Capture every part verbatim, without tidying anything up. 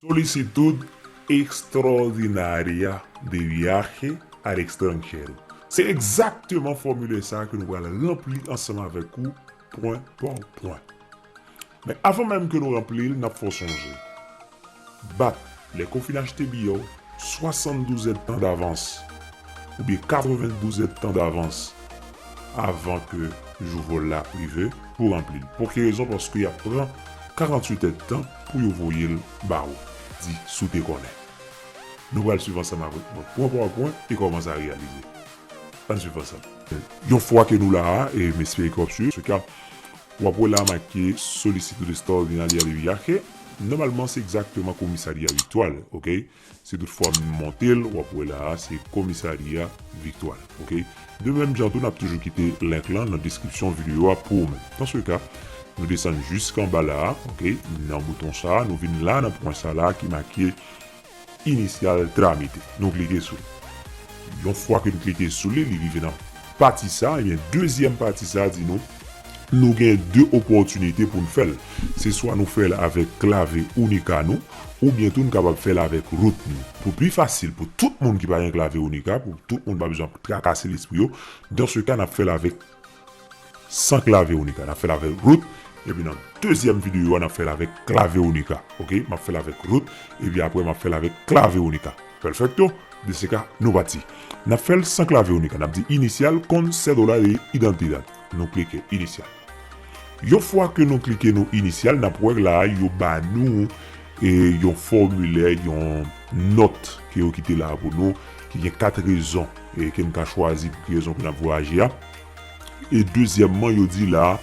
Solicitud extraordinaria de viaje al extranjero. Se egzakteman fòmilè sa a ke nou pral ranpli ansanm avèk ou, pwen pa pwen. Men avan menm ke nou ranpli l, n ap fè w sonje. Bat, lè ke w fin achte biyè w, swasanndouz èdtan davans, oubyen katrevendouz èdtan davans, avan ke jou vòl la rive pou ranpli l. Pou ki rezon? Paske y ap pran karanntuit èdtan pou yo voye l ba ou. Di si w te konnen. Nou pral swiv ansanm avèk mwen, pwen pa pwen, e kòman sa reyalize. Ann swiv ansanm. Yon fwa ke nou la a, e m espere ke w ap swiv, se ka, w ap wè la make Solicitud Extraordinaria de Viaje. Nòmalman, se egzakteman komisarya Vikto a, oke? Si toutfwa m monte l, w ap wè la a, se komisarya Vikto a, oke? De menm jan tou, n ap toujou kite link lan nan deskripsyon videyo a pou ou menm. Dans ce cas, nou desann jiskanba la a, oke? Nan bouton sa a, nou vin la, nan pwen sa la ki make Iniciar trámite. Nou klike sou li. Yon fwa ke n klike sou li, li rive nan pati sa, ebyen, dezyèm pati sa di nou, nou gen de opòtinite pou n fè l. Se swa nou fè l avèk klave Unica nou, oubyen tou n kapab fè l avèk root nou. Pou pi fasil, pou tout moun ki pa gen klave Unica, pou tout moun pa bezwen ap trakase lespri yo, dans ce cas, n ap fè l avèk san klave Unica. N ap fè l avèk root, epi nan dezyèm videyo a, n ap fè l avèk klave Unica. Oke? M ap fè l avèk root, epi apre m ap fè l avèk klave Unica. Perfecto? De ce cas, nou pati. N ap fè l san klave Unica. N ap di iniciar con cédula de identidad. Nou klike iniciar. Yon fwa ke nou klike nou iniciar, n ap wè la, yo ba nou, e, yon fòmilè, yon nòt ke yo kite la pou nou, ki gen kat rezon, e, ke n ka chwazi pou ki rezon ke n ap vwayaje a. E dezyèmman, yo di la,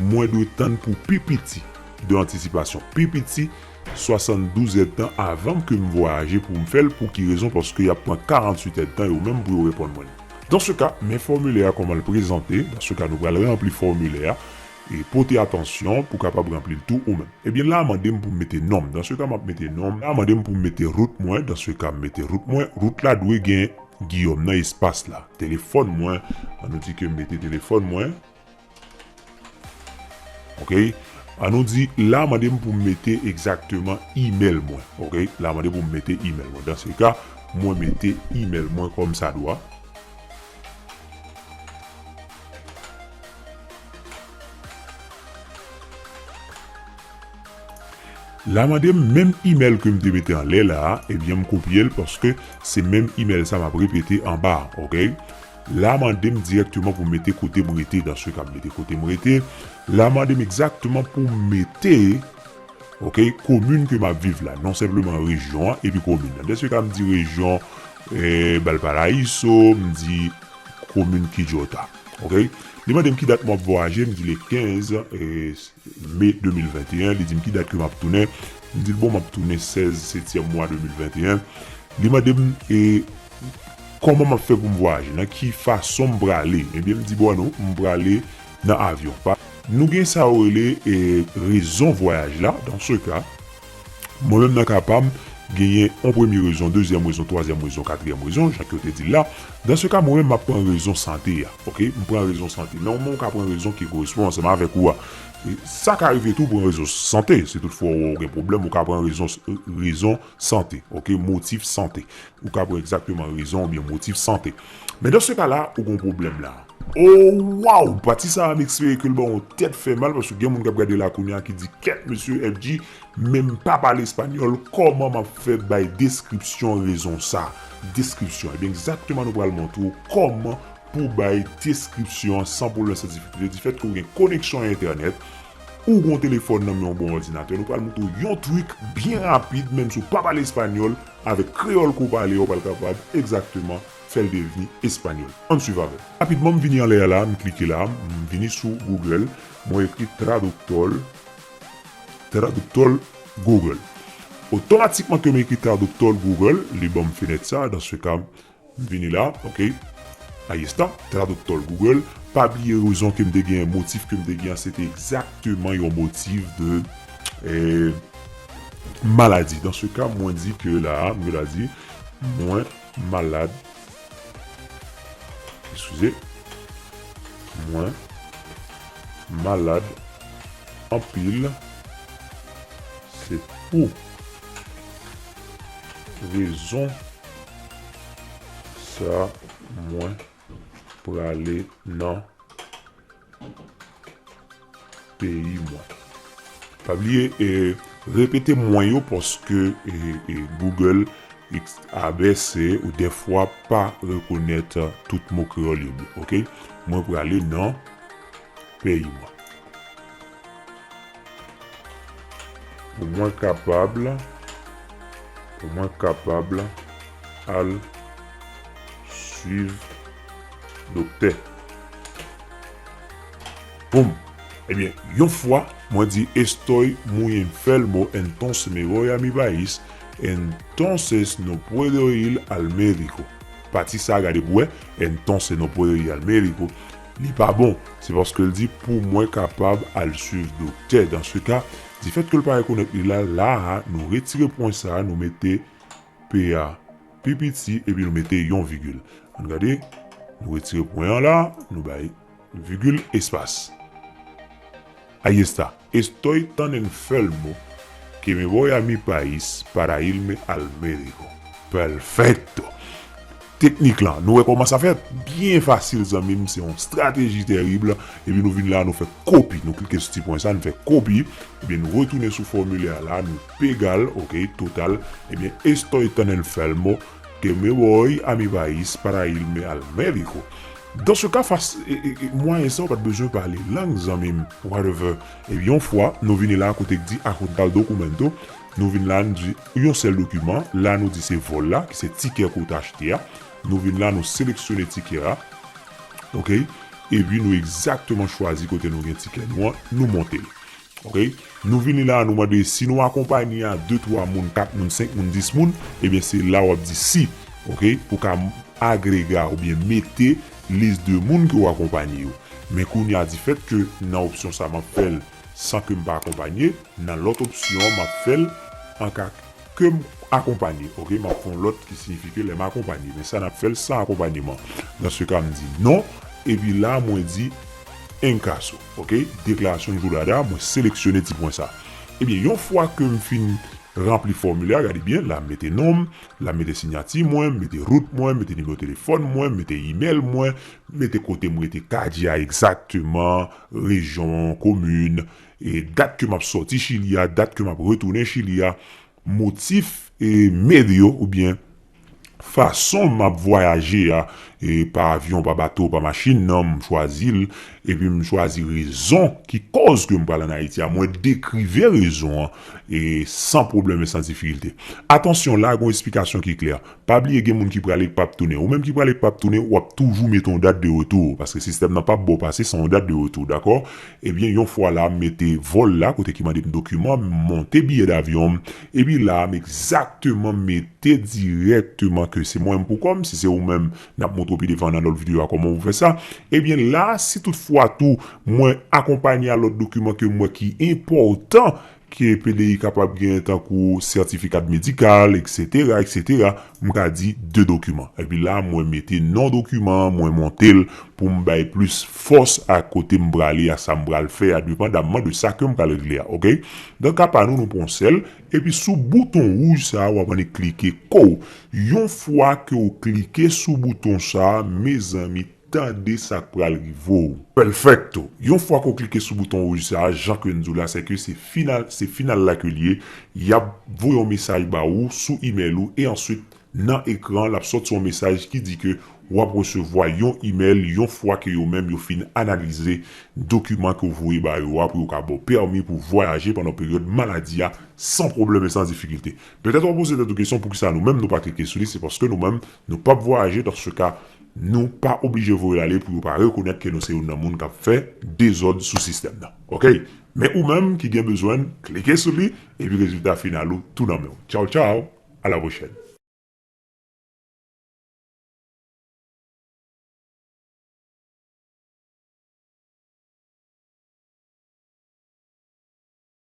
mwen dwe tann pou pi piti de antisipasyon. Pi piti, swasanndouz èdtan avan ke m vwayaje pou m fè l. Pou ki rezon? Paske y ap pran karanntuit èdtan yo menm pou yo reponn mwen. Dans ce cas, men fòmilè a kòman l prezante. Dans ce cas, nou pral ranpli fòmilè a. E pote atansyon pou w kapab ranpli l tou ou menm. Ebyen, la a mande m pou m mete non m. Dans ce cas, m ap mete non m. La a mande m pou m mete root mwen. Dans ce cas, m mete root mwen. Root la dwe gen Guillaume nan espas la. Telefòn mwen, ann nou di ke m mete telefòn mwen. Oke? Ann nou di, la mande m pou m mete egzakteman email mwen. Oke? La mande pou m mete email mwen. Dans ce cas, mwen mete email mwen kòmsadwa. La mande m menm email ke m te mete anlè la a, ebyen m kopye l paske se menm email sa m ap repete anba a, oke? La mande m dirèkteman pou m mete kote m rete, dans ce cas m mete kote m rete. La mande m egzakteman pou m mete, oke, komin ke m ap viv la, non senpleman rejyon an epi komin nan. Dans ce cas m di rejyon, eh, Valparaíso, m di komin Quillota, oke? Li mande m ki dat m ap vwayaje, m di le quinze, eh, me de mil venteyen, li di m ki dat ke m ap tounen. M di l, bon, m ap tounen sèz setyèm mwa de mil venteyen. Li mande m, e, kòman m ap fè pou m vwayaje, nan ki fason m prale. Ebyen, m di, bon, non, m prale nan avyon. Pa, nou gen sa yo rele, e, rezon vwayaj la. Dans ce cas, mwen menm nan ka pa m, genyen yon premye rezon, dezyèm rezon, twazyèm rezon, katriyèm rezon, jan ke yo te di l la. Dans ce cas, mwen menm, m ap pran rezon sante a. Oke? M pran rezon sante. Men ou menm ou ka pran rezon ki koresponn ansanm avèk ou a. E sa ka rive tou pran rezon sante. Si toutfwa ou gen pwoblèm, ou ka pran rezon, rezon sante. Oke? Motif sante. Ou ka pran egzakteman rezon oubyen motif sante. Men dans ce cas la, ou gen yon pwoblèm la. Oh, waw! Pati sa a, m espere ke l ban w tèt fè mal, paske gen moun k ap gade la kounye a ki di, kèt, mesye F G, men m pa pale espanyòl, kòman m ap fè bay deskripsyon rezon sa? Deskripsyon. Ebyen, egzakteman, nou pral montre w kòman pou bay deskripsyon an san pwoblèm, san difikilte. Difèt ke w gen koneksyon a entènèt, ou gen yon telefòn nan men yon bon òdinatè, nou pral montre w yon trik byen rapid, menm si w pa pale espanyòl, avèk kreyòl ke w pale a, w pral kapab egzakteman fè l devni espanyòl. Ann swiv avè m. Rapidman, m vini anlè a la, m klike la, m vini sou Google, mwen ekri traductor, traductor Google. Otomatikman ke m ekri traductor Google, li ban m fenèt sa, dans ce cas, m vini la, oke. Ahí está, traductor Google. Pa bliye rezon ke m te gen, motif ke m te gen an, se te egzakteman yon motif de, eh, maladi. Dans ce cas, mwen di ke la, mwen ta di, mwen malad. Eskize. Mwen malad anpil. Se pou rezon sa mwen prale nan peyi mwen. Pa bliye, e, repete mwen yo paske, e, e, Google, X, A B C, ou dèfwa pa rekonèt tout mo kreyòl yo byen, oke? Mwen prale nan peyi mwen. Pou mwen kapab, pou mwen kapab al swiv doktè. Boum! Ebyen, yon fwa, mwen di estoy muy enfermo, entonces me voy a mi país, entonces no puedo ir al médico. Pati sa, gade pou wè, entonces no puedo ir al médico. Li pa bon. Se paske l di pou mwen kapab al swiv doktè. Dans ce cas, difèt ke l pa rekonèt li la, la a, nou retire pwen sa a, nou mete P a pi piti, epi nou mete yon vigil. Ann gade, nou retire pwen an la, nou bay vigil, espas. Ahí está. Estoy tan enfermo que me voy a mi país para irme al médico. Perfecto. Teknik lan, nou wè kòman sa fèt? Byen fasil, zanmi m, se yon strateji tèrib. Epi nou vin la, nou fè kopi. Nou klike sou ti pwen sa, nou fè kopi. Ebyen, nou retounen sou fòmilè a la, nou pegal, oke, total. Ebyen, estoy tan enfermo que me voy a mi país para irme al médico. Dans ce cas, fas, e, e, e, mwayen sa, ou pa t bezwen pale lang, zanmi m, whatever. Ebyen, yon fwa, nou vini la, kote k di adjuntar documento, nou vin la, nou di yon sèl dokiman, la, nou di se vòl la, ki se tikè ke w te achte a. Nou vin la, nou seleksyone tikè a, oke? Epi nou egzakteman chwazi kote nou gen tikè nou an, nou monte l. Oke? Nou vini la, nou mande si nou akonpanye a de, twa moun, kat moun, senk moun, dis moun, ebyen se la w ap di si, oke? Ou ka agrega oubyen mete lis de moun ke w akonpanye yo. Men kounye a, difèt ke nan opsyon sa m ap fè l san ke m pa akonpanye, nan lòt opsyon an, m ap fè l an ka ke m akonpanye, oke? M ap fè yon lòt ki siyifi ke lè m akonpanye. Men sa n ap fè l san akonpanyeman. Dans ce cas, m di non, epi la, mwen di en caso, oke? Deklarasyon jou dada, mwen seleksyone ti pwen sa. Ebyen, yon fwa ke m fin ranpli fòmilè a, gade byen, la m mete non m, la m mete siyati mwen, m mete wout mwen, m mete nimewo telefòn mwen, m mete imèl mwen, m mete kote m rete, katye a egzakteman, rejyon, komin, e dat ke m ap sòti Chili a, dat ke m ap retounen Chili a, motif e medio oubyen fason m ap vwayaje a, e pa avyon, pa bato, pa machin, non, m chwazi l, epi m chwazi rezon ki kòz ke m pral ann Ayiti a. Mwen dekrive rezon an, e san pwoblèm e san difikilte. Atansyon, la gon esplikasyon ki klè. Pa bliye gen moun ki prale k p ap tounen. Ou menm ki prale k p ap tounen, w ap toujou mete yon dat de retou, paske sistèm nan p ap ba w pase san yon dat de retou, dakò? Ebyen, yon fwa la, m mete vòl la, kote ki mande m dokiman, m monte biyè davyon m, epi la, m egzakteman mete dirèkteman ke se mwen menm pou kò m, si se ou menm, n ap montre w pi devan nan lòt videyo a kòman pou fè sa. Ebyen, la, si toutfwa tou, mwen akonpanye a lòt dokiman ke m wè ki enpòtan, ke P D I kapab gen tankou sètifika medikal, etsetera, etsetera, m ka di de dokiman. Epi la, mwen mete non dokiman an, mwen monte l pou m bay plis fòs a kote m prale a, sa m pral fè a, depandamman de sa ke m pral regle a, oke? Nan ka pa nou, nou pran sèl, epi sou bouton wouj sa a, w ap annik klike kou. Yon fwa ke w klike sou bouton sa a, mezanmi, tande sa k pral rive w. Perfecto. Yon fwa ke w klike sou bouton wouj sa a, jan ke n di w la, se ke se final, se final la ke l ye. Y ap voye yon mesaj ba ou sou imèl ou e answit, nan ekran, l ap sòti yon mesaj ki di ke w ap resevwa yon imèl yon fwa ke yo menm yo fin analize dokiman ke w voye ba yo a pou yo ka ba w pèmi pou w vwayaje pandan peryòd maladi a san pwoblèm e san difikilte. Petèt w ap poze tèt ou kesyon poukisa nou menm nou pa klike sou li, se paske nou menm nou p ap vwayaje, dans ce cas, nou pa oblije voye l ale pou yo pa rekonèt ke nou se youn nan moun k ap fè dezòd sou sistèm nan. Oke? Men ou menm ki gen bezwen, klike sou li, epi rezilta final ou tou nan men w. Tchaw, tchaw, a la pwochèn.